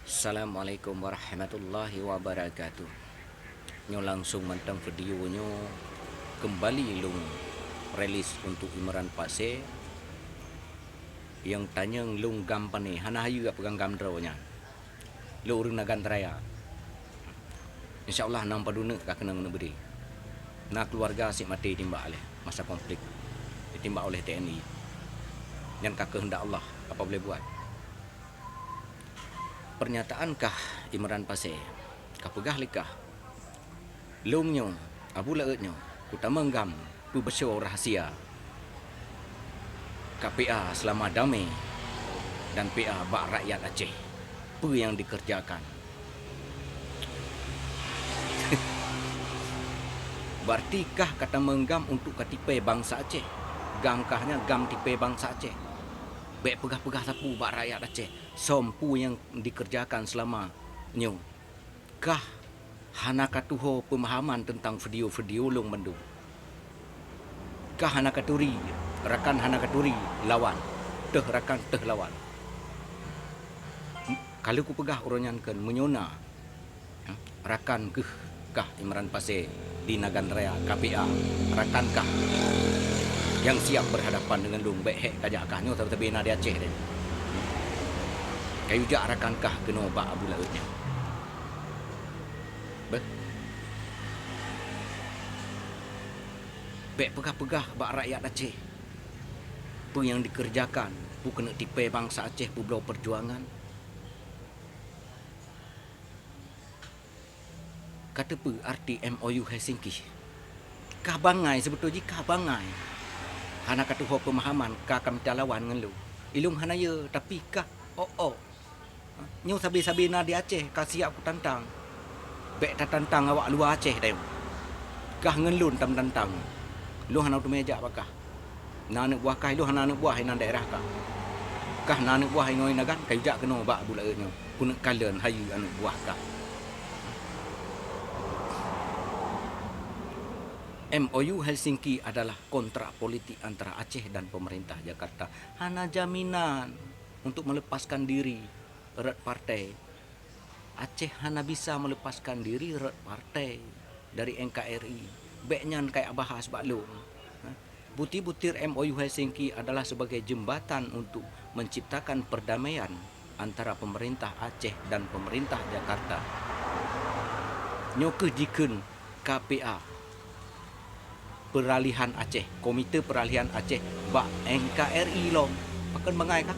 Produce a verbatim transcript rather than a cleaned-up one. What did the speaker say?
Assalamualaikum warahmatullahi wabarakatuh. Nyoe langsung mantong video nyoe kembali lôn rilis untuk Imran Pasé nyang tanyong lôn GAM pané, hana hayeu peugah GAM droe nyan. Lôn ureuëng Nagan Raya. Insya Allah nam padum neuk ka keunong neubri. Na keuluwarga seb maté timbak lé masa konflik, ditimbak oleh T N I. Nyan ka keuheundak Allah, apa boleh buat. Pernyataan kah Imran Pasé, ka peugah lé kah, lôn nyoe, Abu Laôt nyoe, kutamong GAM peubeusoe rahasia K P A selama damé dan P A bak rakyat Aceh. Peue nyang dikerjakan? Berarti kah katamong GAM untuk katipée bansa Aceh? GAM kah nyan GAM tipée bansa Aceh? Bék peugah-peugah sapeue bak rakyat Aceh, soe peue nyang dikerjakan selama nyoe. Kah hana katuho peumahaman teuntang video-video lôn mandum. Kah hana katuri, rakan hana katuri lawan, teuh rakan teuh lawan. Ka lheueh kupeugah uroe nyan kheun, meunyoe na, rakan geuh kah Imran Pasé di Nagan Raya K P A, rakan kah nyang siap berhadapan deungon lôn, bék hék kajak kah nyoe, tapi na di Aceh deh. Kayue jak rakan kah keunoe bak Abu Laôt nyoe. Beh. Bék peugah-peugah bak rakyat Aceh peue nyang dikerjakan, peue keuneuk tipée bansa Aceh peubloe peujuangan. Ka teupeue arti M O U Helsinki? Kah bangai, seubeutôi jih kah bangai. Hana katuho peumahaman, ka kamita lawan ngon lôn. Ilôn hana yö, tapi kah, oh, oh. Nyoe sabe-sabe na di Aceh ka siap kutantang. Bék tatantang awak luwa Aceh dayong. Kah ngon lôn tameutantang. Lôn hana teumé jak bak kah. Na aneuëk buah kah, ilôn hana aneuëk buah inan daerah kah. Kah na aneuëk buah ingoe Nagan, kayue jak keunoe bak Abu Laôt nyoe. Keuneuk kalon hayeu aneuëk buah kah. M O U Helsinki adalah kontrak politik antara Aceh dan pemerintah Jakarta. Hana jaminan untuk melepaskan diri rot partai. Aceh hana bisa melepaskan diri rot partai dari N K R I. Bék nyan kajak bahas bak lôn. Butir-butir M O U Helsinki adalah sebagai jembatan untuk menciptakan perdamaian antara pemerintah Aceh dan pemerintah Jakarta. Nyoe kheueh jikheun K P A Peralihan Aceh, Komite Peralihan Aceh bak N K R I lom. Pakon bangai kah?